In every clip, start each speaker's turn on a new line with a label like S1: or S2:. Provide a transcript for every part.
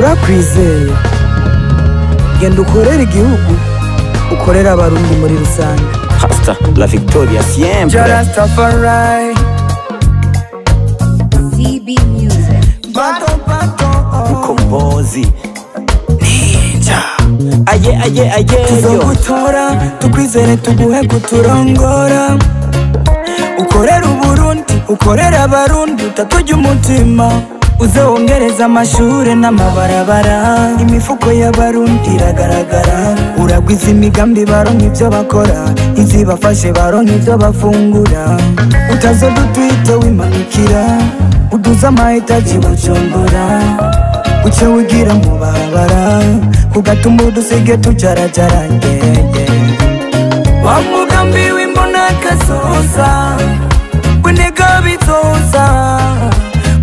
S1: Turakwizeye, genda ukorere igihugu, ukorere Abarundi muri rusange.
S2: Hasta la victoria siempre.
S1: Rastafari.
S3: CB Music.
S1: Bato, bato, oh.
S2: Mkombozi Ninja. Aye aye aye yo.
S1: Tuzogutora tukwizere, tuguhe kuturongora, ukorere Uburundi, ukorere Abarundi, utaturya umutima. Uze wongereza amashure n'amabarabara, imifuko y'Abarundi iragaragara. Uragwiza imigambi, baronka ivyo bakora, izibafashe baronka ivyo bafungura. Utazodutwite wimanukira, uduze amahetaji Bujumbura, uce wigira mu barabara, kugatuma udusige tujarajara, yeah, yeah. Wa mugambi w'imbona kazoza, w'intega bizoza,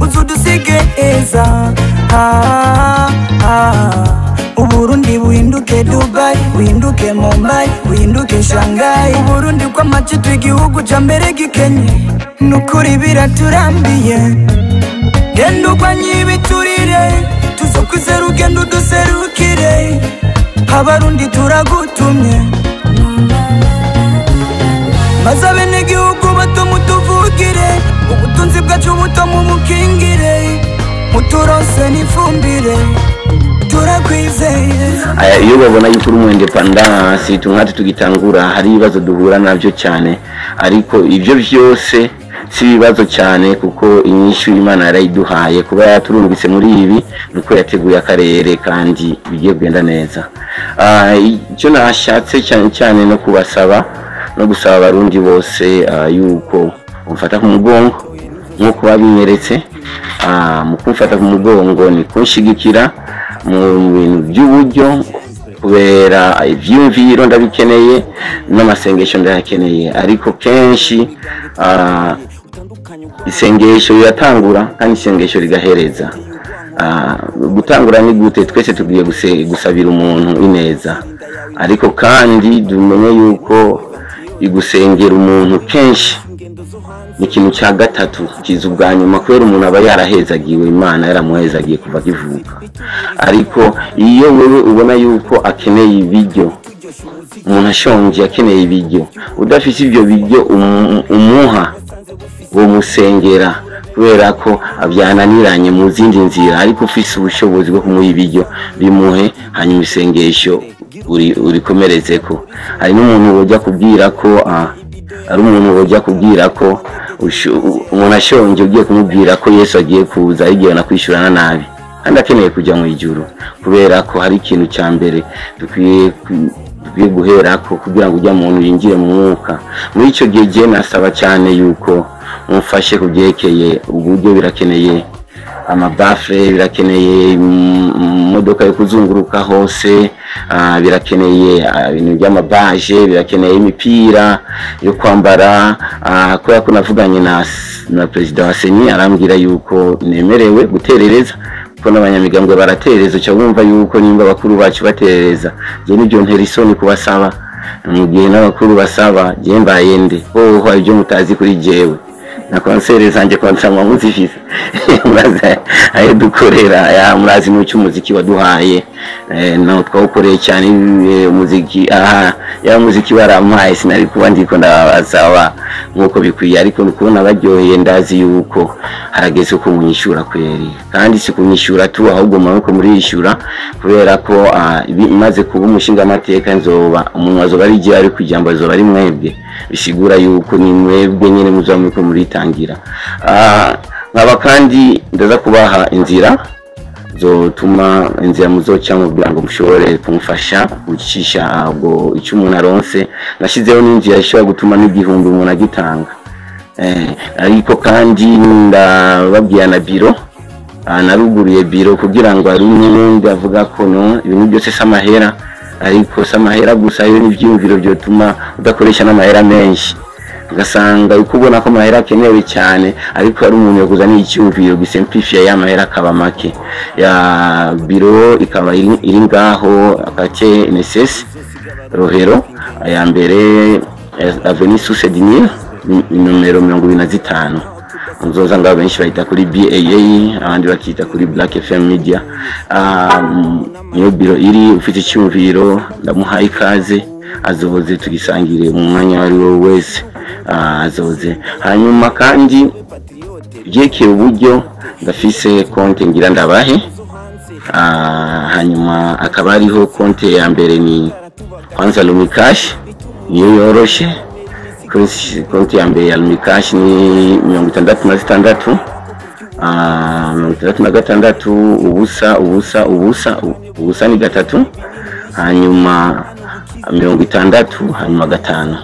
S1: uzudusige eza, ah, ah. Uburundi buhinduke Dubai, buhinduke Mumbai, buhinduke Shanghai. Uburundi kw'amacitwa igihugu ca mbere gikenye, nukuri biraturambiye. Genda urwanye ibiturire, tuzokwizera, ugenda uduserukire, Abarundi turagutumye. Maze abenegihugu bato mutuvugire, ubutunzi bwacu buto mubukingire, muturonse n'ifumbire, turakwizeye.
S4: Aya, iyo babona yuko uri umu indépendant, nkatwe tugitangura hari ibibazo duhura navyo cyane, ariko ibyo byose si ibibazo cyane, kuko inyishu Imana yarayiduhaye. Kuba yaturungitse muri ibi nuko yateguye akarere kandi bigiye kugenda neza. Icyo nashatse cyane cyane no kubasaba no gusaba Abarundi bose yuko umfata ku mugongo nk'uko babinyeretse. Mu kumfata ku mugongo ni kunshigikira mu bintu by'uburyo, kubera ivyiyumviro ndabikeneye n'amasengesho ndayakeneye, ariko kenshi isengesho riratangura kandi isengesho rigahereza. Gutangura ni gute? Twese tugiye gusabira umuntu ineza, ariko kandi dumenye yuko igusengera umuntu kenshi ni ikintu cya gatatu kiza ubwa nyuma, kubera umuntu aba yarahezagiwe, Imana yaramuhezagiye kuva akivuka. Ariko iyo wewe ubona yuko akeneye ibiryo, umuntu ashonje akeneye ibiryo, udafite ibyo biryo umuha, umusengera kubera ko byananiranye mu zindi nzira, ariko ufise ubushobozi bwo kumuha ibiryo, bimuhe, hanyuma isengesho urikomereze ko. Hari n'umuntu wojya kubwira ko ari umuntu wojya kubwira ko umuntu ashonje, ugiye kumubwira ko Yesu agiye kuza, igihe nakwishyurana nabi kandi akeneye kujya mu ijuru, kubera ko hari ikintu cya mbere dukwiye guherako kugira ngo ujya muntu yinjire mu mwuka. Muri icyo gihe jye nasaba cyane yuko mumfashe ku byerekeye uburyo. Birakeneye amabafure, birakeneye imodoka yo kuzunguruka hose, birakeneye ibintu by'amabaje, birakeneye imipira yo kwambara, kubera ko navuganye na perezida wa CENI, arambwira yuko nemerewe guterereza, ko n'abanyamigambwe baraterereza. Uca wumva yuko nimba abakuru bacu baterereza, je nibyo ntera isoni kubasaba. Mu gihe n'abakuru basaba, je mbaye nde? Hoho hari ibyo mutazi kuri jewe na concert zanje, contrat muzifise, murazi ayo dukorera ya, murazi n'icyo umuziki waduhaye, naho twawukoreye cyane umuziki. Aha ya muziki warampaye, sinari kuba ndiko ndabasaba nk'uko bikwiye, ariko kubona baryoheye, ndazi yuko harageze ko munyishura kweri. Kandi si kunyishura tu, ahubwo muriko murishura, kubera ko maze kuba umushinga amateka, nzoba umuntu azoba ari igihe ari kujyamba, azoba ari mwebwe, bisigura yuko ni mwebwe nyene muzoba muriko muritangira. Nkaba kandi ndaza kubaha inzira zotuma, inzira muzocamo kugira ngo mushobore kumufasha gucisha ubwo icyo umuntu aronse. Nashyizeho n'inzira ishobora gutuma n'igihumbi umuntu agitanga. Ariko kandi ndababwira na biro, naruguruye biro kugira ngo hari n'undi avuga ko no ibintu byose si amahera, ariko si amahera gusa, iyo n'ibyiyumviro byotuma udakoresha n'amahera menshi, ugasanga uko ubona ko amahera akenewe cyane, ariko hari umuntu yaguza n'icyumviro gisimplifiye ya mahera akaba make. Ya biro ikaba iri ngaho quartier NSS Rohero ya mbere, avenue Source du Nil, nomero 25. Nzoza ngaho, benshi bayita kuri BAA, abandi bakita kuri Black FM Media. Niyo biro iri. Ufite icyumviro, ndamuhaye ikaze, azoze tugisangire mu mwanya uwo ari we wese. Azoze. Hanyuma kandi byerekeye uburyo, ndafise konte ngira ndabahe. Hanyuma akaba ariho konte ya mbere ni kwanza Lumicash, niyo yoroshe. Kuri konti ya mbere ya Lumicash ni 66, 66, 0 0 0 0 ni 3, hanyuma 60, hanyuma 5.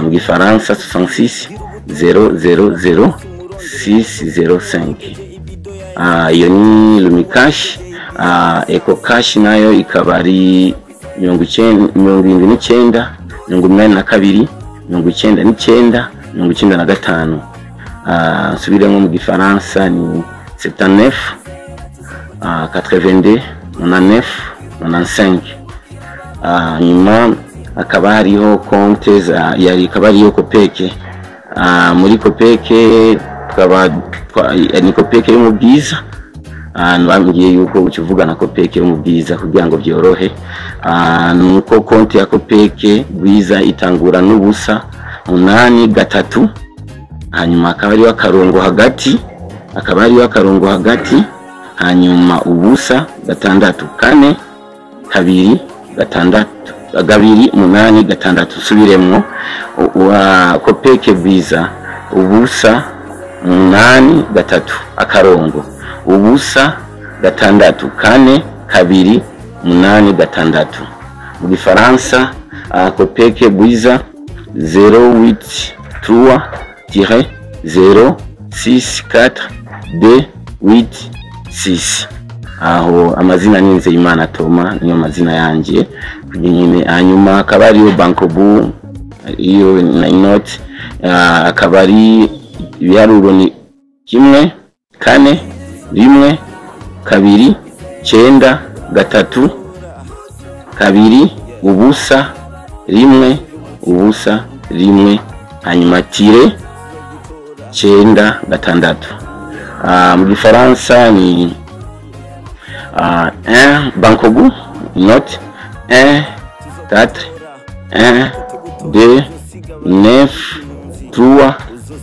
S4: Mu gifaransa 66 0 0 0 6 0 5. Iyo ni Lumicash. Eco Cash nayo ikaba ari 90, 79, 82, 99, 95. Nsubiremo, mu gifaransa ni 79 82 99 95. Nyuma hakaba hariho konte za yari, ikaba ariyo Kopeke. Muri Kopeke tukaba ni Kopeke yo mu Bwiza. Bambwiye yuko ukivuga na Kopeke yo mu Bwiza kugira ngo byorohe. Nuko konti ya Kopeke Bwiza itangura n'ubusa 8 3, hanyuma akaba ariyo akarongo hagati, akaba ariyo akarongo hagati, hanyuma ubusa 6 4 2 6 2 8 6. Subiremwo, wa Kopeke Bwiza: ubusa 8 3 akarongo ubusa 6 4 2 8 6. Mu gifaransa Kopeke Bwiza 08 3 tiret 0 6 4 2 8 6. Aho amazina ni Nzeyimana Toma, niyo mazina yanjye nyine. Hanyuma akaba ariyo Bancobu, iyo na inoti, akaba ari ibiharuro ni 1 4 1 2 9 3 2 0 1 0 1, hanyuma tiret 9 6. Mu gifaransa ni 1 Bancobu note 1 4 1 2 9 3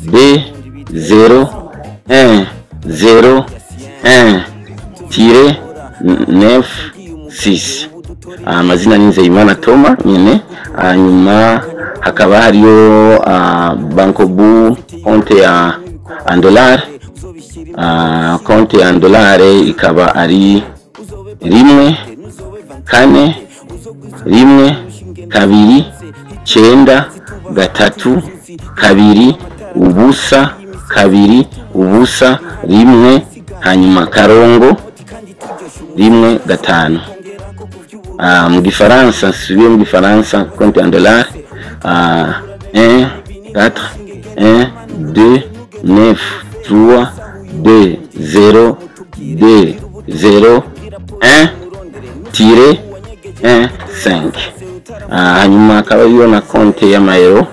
S4: 2 0 1 0 1 tiret 9 6. Amazina ni Nzeyimana Toma nyine. Hanyuma hakaba hariyo Bancobu konte ya en dollar. Konte ya en dollar ikaba ari 1 4 1 2 9 3 2 0 2 0 1, hanyuma karongo 1 5. Mu gifaransa, nsubiye mu gifaransa, konte en dollar 1 4 1 2 9 3 2 0 2 0 1 tiret 1 5. Hanyuma akaba ariyo na konte y'amayero.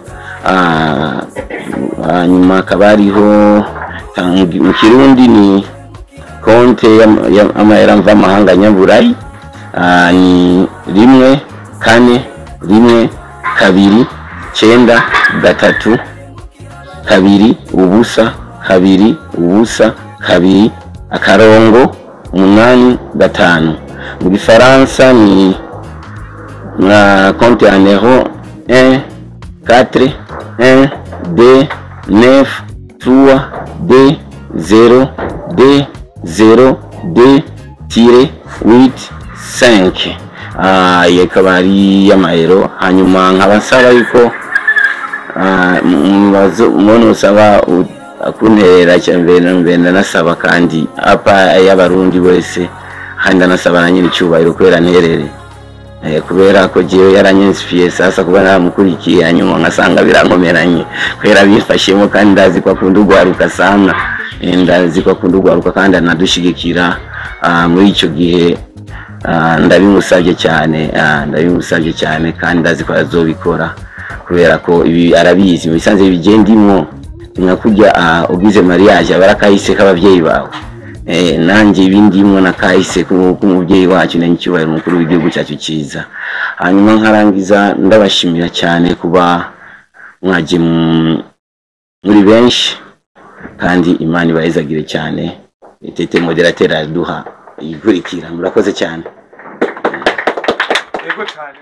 S4: Hanyuma akaba ariho mu kirundi ni konte y'amayero mvamahanga nyaburayi. Ni 1 4 1 2 9 3 2 0 2 0 2 akarongo 8 5. Mu gifaransa ni na konte en euro 1 4 1 2 9 3 2 0 2 0 2 tiret 8 5. Iyo ikaba ari y'amayero. Hanyuma nkaba nsaba yuko umuntu usaba akunterera cyambere mbere, ndanasaba kandi apa y'abarundi wese, kandi ndanasaba na nyiri icyubahiro kubera nterere, kubera ko jewe yaranyinspiye. Sasa kuba naramukurikiye, hanyuma ngasanga birankomeranye kubera bifashemo, kandi ndazi ko akunda ugwaruka sana. Ndazi ko akunda ugwaruka kandi anadushigikira. Muri icyo gihe ndabimusabye cyane, ndabimusabye cyane, kandi ndazi ko azobikora kubera ko ibi arabizi. Mu bisanzwe bigendimo Nka kurya ugize mariage aba ari akahise k'ababyeyi bawe. Nanjye ibindimwo nakahise k'umubyeyi wacu na n'icyubahiro umukuru w'igihugu cyacu cyiza. Hanyuma nkarangiza ndabashimira cyane kuba mwaje muri benshi, kandi Imana ibahezagire cyane. Tete modérateur aduha ikurikira. Murakoze cyane.
S5: Yego cyane.